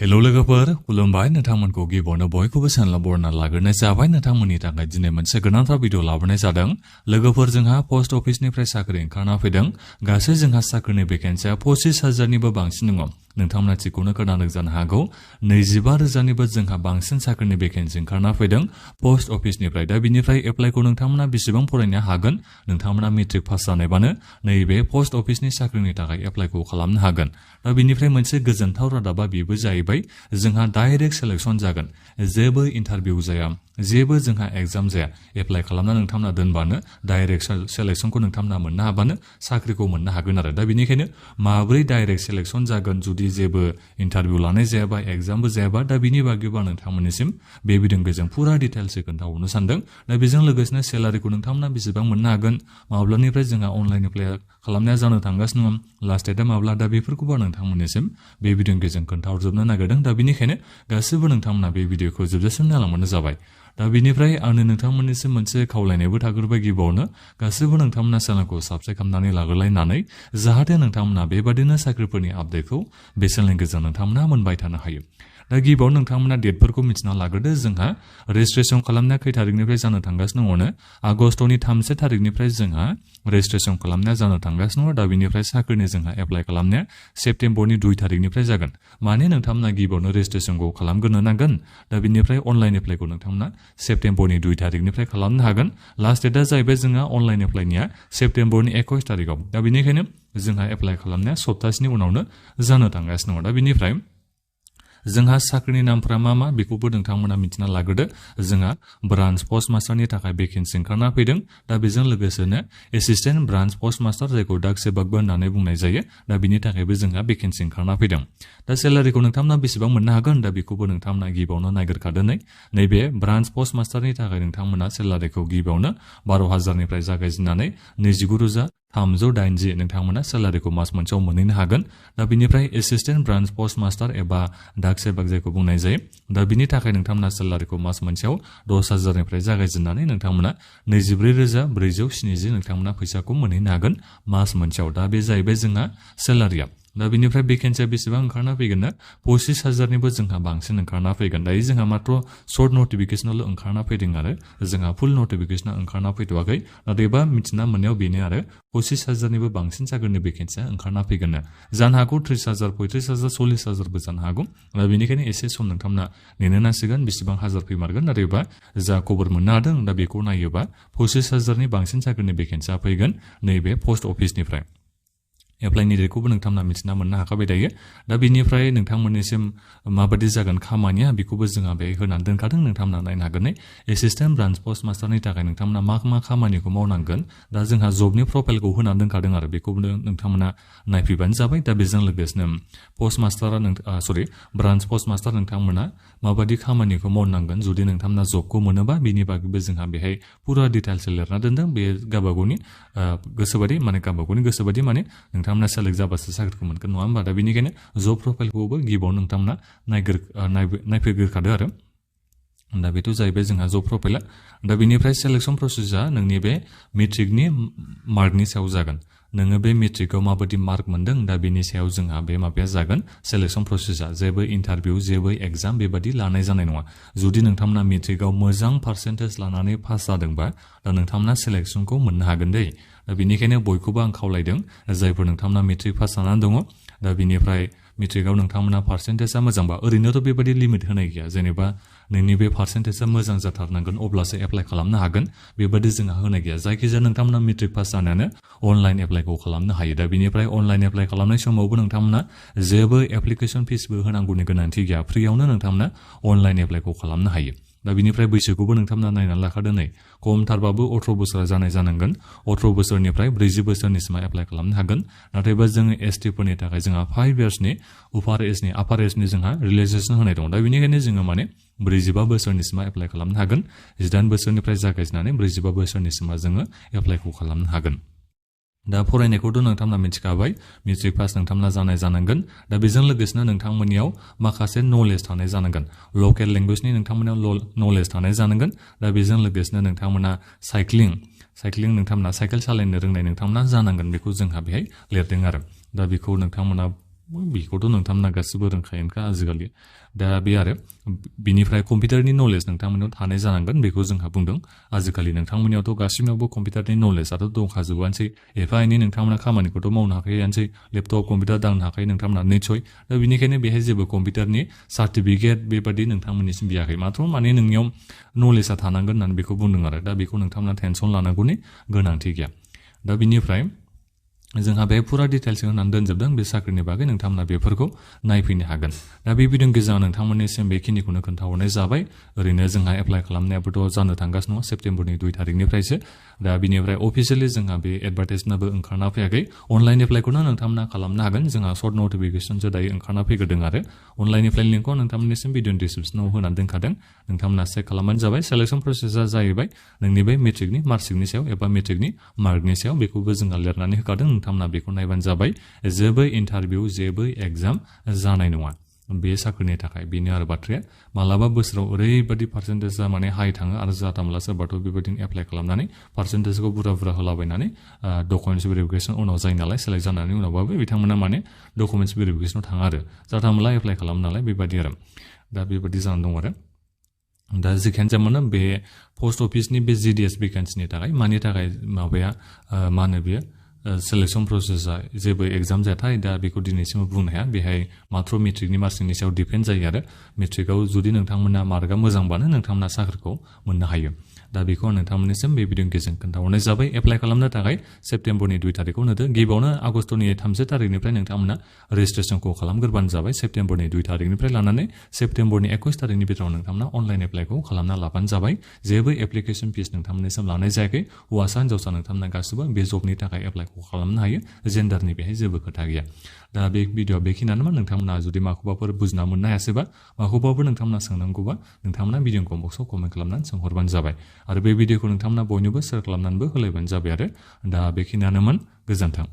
hello लोगोफोर खुलुमबाय नोंथांमोनखौ गिबियावनो बयखौबो सानला बरना लाग्रोनाय जाबाय नोंथांमोननि थाखाय दिनै मोनसे गोनांथार भिडिअ लाबोनाय जादों लोगोफोर जोंहा पोस्ट अफिसनिफ्राय साख्रि ओंखारना फैदों गासै जोंहा साख्रिनि भेकेन्सिया 25,000निबो बांसिन दङ नोंथांमोना थिखौनो खोनादों जानो हागौ 25,000निबो जोंहा बांसिन साख्रिनि भेकेन्सि ओंखारना फैदों पोस्ट अफिसनिफ्राय दा बिनिफ्राय एप्लाइखौ नोंथांमोना बेसेबां फरायनो हागोन नोंथांमोना मेट्रिक पास जानायबानो नैबे पोस्ट अफिसनि साख्रिनि थाखाय एप्लाइखौ खालामनो हागोन दा बिनिफ्राय मोनसे गोजोनथाव रादाबा बेबो जाहैबाय जोंहा डाइरेक्ट सिलेक्शन जागोन जेबो इन्टारभिउ जाया जेबो जोंहा एग्जाम जाया एप्लाइ खालामना नोंथांमोना दोनबानो डाइरेक्ट सिलेक्शनखौ नोंथांमोना मोननो हाबानो साख्रिखौ मोननो हागोन आरो दा बेनिखायनो माब्रै डाइरेक्ट सिलेक्शन जागोन जुदि जेबो इन्टारभिउ लानाय जायाबा एग्जामबो जायाबा दा बिनि बागैबा नोंथांमोननिसिम बे भिडिअ'जों पुरा डिटेल्सै खोन्थाहरनो सानदों दा बेजों लोगोसेनो सेलारिखौ नोंथांमोना बेसेबां मोननो हागोन माब्लानिफ्राय जोंहा अनलाइन एप्लाइ खालामनाया जानो थांगासिनो दङ लास्ट डेटआ माब्ला दा बेफोरखौबो नोंथांमोननिसिम बे भिडिअ'जों खोन्थाहरजोबनो नागिरदों दा बेनिखायनो गासिबो नोंथांमोना बे भिडिअ'खौ जोबजासिम नायलांबानो जाबाय दा बिनिफ्राय आंनो नोंथांमोननिसिम मोनसे खावलायनायबो थाग्रोबाय गिबियावनो गासिबो नोंथांमोना चेनेलखौ साबस्क्राइब खालामनानै लाग्रोलायनानै जाहाथे नोंथांमोना बेबादिनो साख्रिफोरनि आपडेटखौ बे चेनेलनि गेजेरजों नोंथांमोना मोनबाय थानो हायो दा गिबियावनो नोंथांमोना डेटफोरखौ मिथिना लाग्रोदो जोंहा रेजिस्ट्रेसन खालामनाया खै थारिखनिफ्राय जानो थांगासिनो दङ आगस्टनि 3 थारिखनिफ्राय जोंहा रेजिस्ट्रेसन खालामनाया जानो थांगासिनो दङ दा बिनिफ्राय साख्रिनि जोंहा एप्लाइ खालामनाया सेप्तेम्बरनि 2 थारिखनिफ्राय जागोन माने नोंथांमोना गिबियावनो रेजिस्ट्रेसनखौ खालामग्रोनो नांगोन दा बिनिफ्राय अनलाइन एप्लाइखौ नोंथांमोना सेप्तेम्बरनि 2 थारिखनिफ्राय खालामनो हागोन लास्ट डेटआ जाहैबाय जोंहा अनलाइन एप्लाइनिया सेप्तेम्बरनि 21 थारिखआव दा बेनिखायनो जोंहा एप्लाइ खालामनाया सप्तासेनि उनावनो जानो थांगासिनो दङ दा बिनिफ्राय जोंहा साख्रिनि नामफोरा मा बेखौबो नोंथांमोना मिथिना लाग्रोदो जोंहा ब्रान्च पस्ट मास्टारनि थाखाय भेकेन्सि ओंखारना फैदों दा बेजों लोगोसेनो एसिस्टेन्ट ब्रान्च पस्ट मास्टार जायखौ डाक सेबकबो होननानै बुंनाय जायो दा बिनि थाखायबो जोंहा भेकेन्सि ओंखारना फैदों दा सेलारिखौ नोंथांमोना बेसेबां मोननो हागोन दा बेखौबो नोंथांमोना गिबियावनो नायगिरखादोनै नैबे ब्रान्च पस्ट मास्टारनि थाखाय नोंथांमोना सेलारिखौ गिबियावनो 12,000निफ्राय जागायजेननानै 29,380 नोंथांमोना सेलारिखौ मास मोनसेयाव मोनहैनो हागोन दा बिनिफ्राय एसिस्टेन्ट ब्रान्च पस्ट मास्टार एबा डाक सेबक जायखौ बुंनाय जायो दा बिनि थाखाय नोंथांमोना सेलारिखौ मास मोनसेयाव 10,000निफ्राय जागायजेननानै नोंथांमोना 24,470 नोंथांमोना फैसाखौ मोनहैनो हागोन मास मोनसेयाव दा बे जाहैबाय जोंहा सेलारिया दा बिनिफ्राय भेकेन्सिया बेसेबां ओंखारना फैगोन ना 25,000निबो जोंहा बांसिन ओंखारना फैगोन दायो जोंहा मात्र सर्ट नटिफिकेसनल' ओंखारना फैदों आरो जोंहा फुल नटिफिकेसना ओंखारना फैथ'वाखै नाथायबा मिथिना मोननायाव बेनो आरो 25,000निबो बांसिन साख्रिनि भेकेन्सिया ओंखारना फैगोन जानो हागौ 30,000 35,000 40,000बो जानो हागौ दा बेनिखायनो एसे सम नोंथांमोना नेनो नांसिगोन बेसेबां हाजार फैमारगोन नाथायबा जा खबर मोननो हादों दा बेखौ नायोबा 25,000नि बांसिन साख्रिनि भेकेन्सिया फैगोन नैबे पोस्ट अफिसनिफ्राय एप्लाइनि डेटखौबो नोंथांमोना मिथिना मोननो हाखाबाय दायो दा बिनिफ्राय नोंथांमोननिसिम माबादि जागोन खामानिया बेखौबो जोंहा बे होनानै दोनखादों नोंथांमोना नायनो हागोन एसिस्टेन्ट ब्रान्च पस्ट मास्टारनि थाखाय नोंथांमोना मा खामानिखौ मावनांगोन दा जोंहा जबनि प्रफाइलखौ होनानै दोनखादों आरो बेखौबो नोंथांमोना नायफैबानो जाबाय दा बेजों लोगोसेनो पस्ट मास्टारा ब्रान्च पस्ट मास्टार नोंथांमोना माबादि खामानिखौ मावनांगोन जुदि नोंथांमोना जबखौ मोनोबा बेनि बागैबो जोंहा बेहाय पुरा डिटेल्स लिरना दोनदों बे गावबागावनि गोसोबादि माने नोंथांमोना सेलेक्ट जाबासो साख्रिखौ मोनगोन नङा होमबा दा बेनिखायनो जब प्रफाइलखौबो गिबियावनो नोंथांमोना नायफैग्रोखादो आरो दा बेथ' जाहैबाय जोंहा जब प्रफाइला दा बेनिफ्राय सेलेक्सन प्रसेसा नोंनि बे मेट्रिकनि मार्कनि सायाव जागोन नोङो बे मेट्रिकआव माबादि मार्क मोनदों दा बेनि सायाव जोंहा बे माबाया जागोन सेलेक्सन प्रसेसा जेबो इन्टारभिउ जेबो एग्जाम बेबादि लानाय जानाय नङा जुदि नोंथांमोना मेट्रिकआव मोजां पार्सेन्टेज लानानै पास जादोंबा दा नोंथांमोना सेलेक्सनखौ मोननो हागोन दै दा बेनिखायनो बयखौबो आं खावलायदों जायफोर नोंथांमोना मेट्रिक पास जानानै दङ दा बेनिफ्राय मेट्रिकआव नोंथांमोना पार्सेन्टेजआ मोजांबा ओरैनोथ' बेबादि लिमिट होनाय गैया जेनेबा नोंनि बे पार्सेन्टेजआ मोजां जाथारनांगोन अब्लासो एप्लाइ खालामनो हागोन बेबादि जोंहा होनाय गैया जायखिजाया नोंथांमोना मेट्रिक पास जानायानो अनलाइन एप्लाइखौ खालामनो हायो दा बेनिफ्राय अनलाइन एप्लाइ खालामनाय समावबो नोंथांमोना जेबो एप्लिकेसन फिसबो होनांगौनि गोनांथि गैया फ्रियावनो नोंथांमोना अनलाइन एप्लाइखौ खालामनो हायो दा बिनिफ्राय बैसोखौबो नोंथांमोना नायनानै लाखादों नै खमथारबाबो 18 बोसोरा जानाय जानांगोन 18 बोसोरनिफ्राय 40 बोसोरनिसिम एप्लाइ खालामनो हागोन नाथायबा जोङो एसटि फोरनि थाखाय जोंहा 5 इयार्सनि आपार एजनि जोंहा रिलेक्सेसन होनाय दं दा बेनिखायनो जोङो माने 45 बोसोरनिसिम एप्लाइ खालामनो हागोन 18 बोसोरनिफ्राय जागायजेननानै 45 बोसोरनिसिम जोङो एप्लाइखौ खालामनो हागोन दा फरायनायखौथ' नोंथांमोना मिथिखाबाय मेट्रिक पास नोंथांमोना जानाय जानांगोन दा बेजों लोगोसेनो नोंथांमोननियाव माखासे नलेज थानाय जानांगोन लकेल लेंगुवेजनि नोंथांमोननियाव नलेज थानाय जानांगोन दा बेजों लोगोसेनो नोंथांमोना साइक्लिं नोंथांमोना साइकेल सालायनो रोंनाय नोंथांमोना जानांगोन बेखौ जोंहा बेहाय लिरदों आरो दा बेखौ नोंथांमोना बेखौथ' नोंथांमोना गासिबो रोंखायोनोखा आजिखालि दा बे आरो बिनिफ्राय कम्पिउटारनि नलेज नोंथांमोनाव थानाय जानांगोन बेखौ जोंहा बुंदों आजिखालि नोंथांमोननियावथ' गासिबनावबो कम्पिउटारनि नलेजआथ' दंखाजोबोआनोसै एफा एनै नोंथांमोना खामानिखौथ' मावनो हाखायोआनोसै लेपटप कम्पिउटार दांनो हाखायो नोंथांमोना निस्सय दा बेनिखायनो बेहाय जेबो कम्पिउटारनि सार्टिफिकेट बेबादि नोंथांमोननिसिम बियाखै माथ्र माने नोंनियाव नलेजआ थानांगोन होननानै बेखौ बुंदों आरो दा बेखौ नोंथांमोना टेनसन लानांगौनि गोनांथि गैया दा बिनिफ्राय जोंहा बे फुरा डिटेल्स होनानै दोनजोबदों बे साख्रिनि बागै नोंथांमोना बेफोरखौ नायफैनो हागोन दा बे भिडिअनि गेजेराव नोंथांमोननिसिम बेखिनिखौनो खोन्थाहरनाय जाबाय ओरैनो जोंहा एप्लाइ खालामनायाबोथ' जानो थांगासिनो दङ सेप्तेम्बरनि 2 तारिखनिफ्रायसो दा बिनिफ्राय अफिसियेलि जोंहा बे एडभार्टाइजमेन्टबो ओंखारना फैयाखै अनलाइन एप्लाइखौनो नोंथांमोना खालामनो हागोन जोंहा सर्ट नटिफिकेसनसो दायो ओंखारना फैग्रोदों आरो अनलाइन एप्लाइ लिंकखौ नोंथांमोननिसिम भिडिअनि डिसक्रिपसनाव होनानै दोनखादों नोंथांमोना चेक खालामबानो जाबाय सेलेक्सन प्रसेसआ जाहैबाय नोंनि बे मेट्रिकनि मार्कशिटनि सायाव एबा मेट्रिकनि मार्कनि सायाव बेखौबो जोंहा लिरनानै होखादों नोंथांमोना बेखौ नायबानो जाबाय जेबो इन्टारभिउ जेबो एग्जाम जानाय नङा बे साख्रिनि थाखाय बेनो आरो बाथ्राया मालाबा बोसोराव ओरैबायदि पार्सेन्टेजआ माने हाइ थाङो आरो जाथामला सोरबाथ' बेबायदिनो एप्लाइ खालामनानै पार्सेन्टेजखौ बुरजा होलाबायनानै डकुमेन्टस भेरिफिकेसन उनाव जायो नालाय सेलेक्ट जानानै उनावबाबो बिथांमोना माने डकुमेन्टस भेरिफिकेसनाव थाङा आरो जाथामला एप्लाइ खालामो नालाय बेबायदि आरो दा बेबायदि जानानै दं आरो दा जेखियानो जाया मानो बे पस्ट अफिसनि बे जिडिएस भेकेन्सिनि थाखाय मानि थाखाय माबाया मा होनो बेयो सेलेक्सन प्रसेसआ जेबो एग्जाम जायाथाय दा बेखौ दिनैसिमबो बुंनो हाया बेहाय माथ्र मेट्रिकनि मार्कशिटनि सायाव डिपेन्ड जायो आरो मेट्रिकआव जुदि नोंथांमोना मार्कआ मोजांबानो नोंथांमोना साख्रिखौ मोननो हायो दा बेखौ आं नोंथांमोननिसिम बे भिडिअनि गेजेरजों खोन्थाहरनाय जाबाय एप्लाइ खालामनो थाखाय सेप्तेम्बरनि 2 तारिखखौ होदो गिबियावनो आगस्तनि 3 तारिखनिफ्राय नोंथांमोना रेजिस्ट्रेसनखौ खालामग्रोबानो जाबाय सेप्तेम्बरनि 2 तारिखनिफ्राय लानानै सेप्तेम्बरनि 21 तारिखनि भितराव नोंथांमोना अनलाइन एप्लाइखौ खालामना लाबानो जाबाय जेबो एप्लिकेसन फिस नोंथांमोननिसिम लानाय जायाखै हौवासा हिनजावसा नोंथांमोना गासिबो बे जबनि थाखाय एप्लाइखौ खालामनो हायो जेन्डारनि बेहाय जेबो खोथा गैया दा बे भिडिअआ बेखिनियानोमोन नोंथांमोना जुदि माखौबाफोर बुजिना मोननो हायासैबा माखौबाफोर नोंथांमोना सोंनांगौबा नोंथांमोना भिडिअ बक्सआव कमेन्ट खालामनानै सोंहरबानो जाबाय आरो बे भिडिअखौ नोंथांमोना बयनोबो शेयार खालामनानैबो होलायबानो जाबाय आरो दा बेखिनियानोमोन गोजोन्थों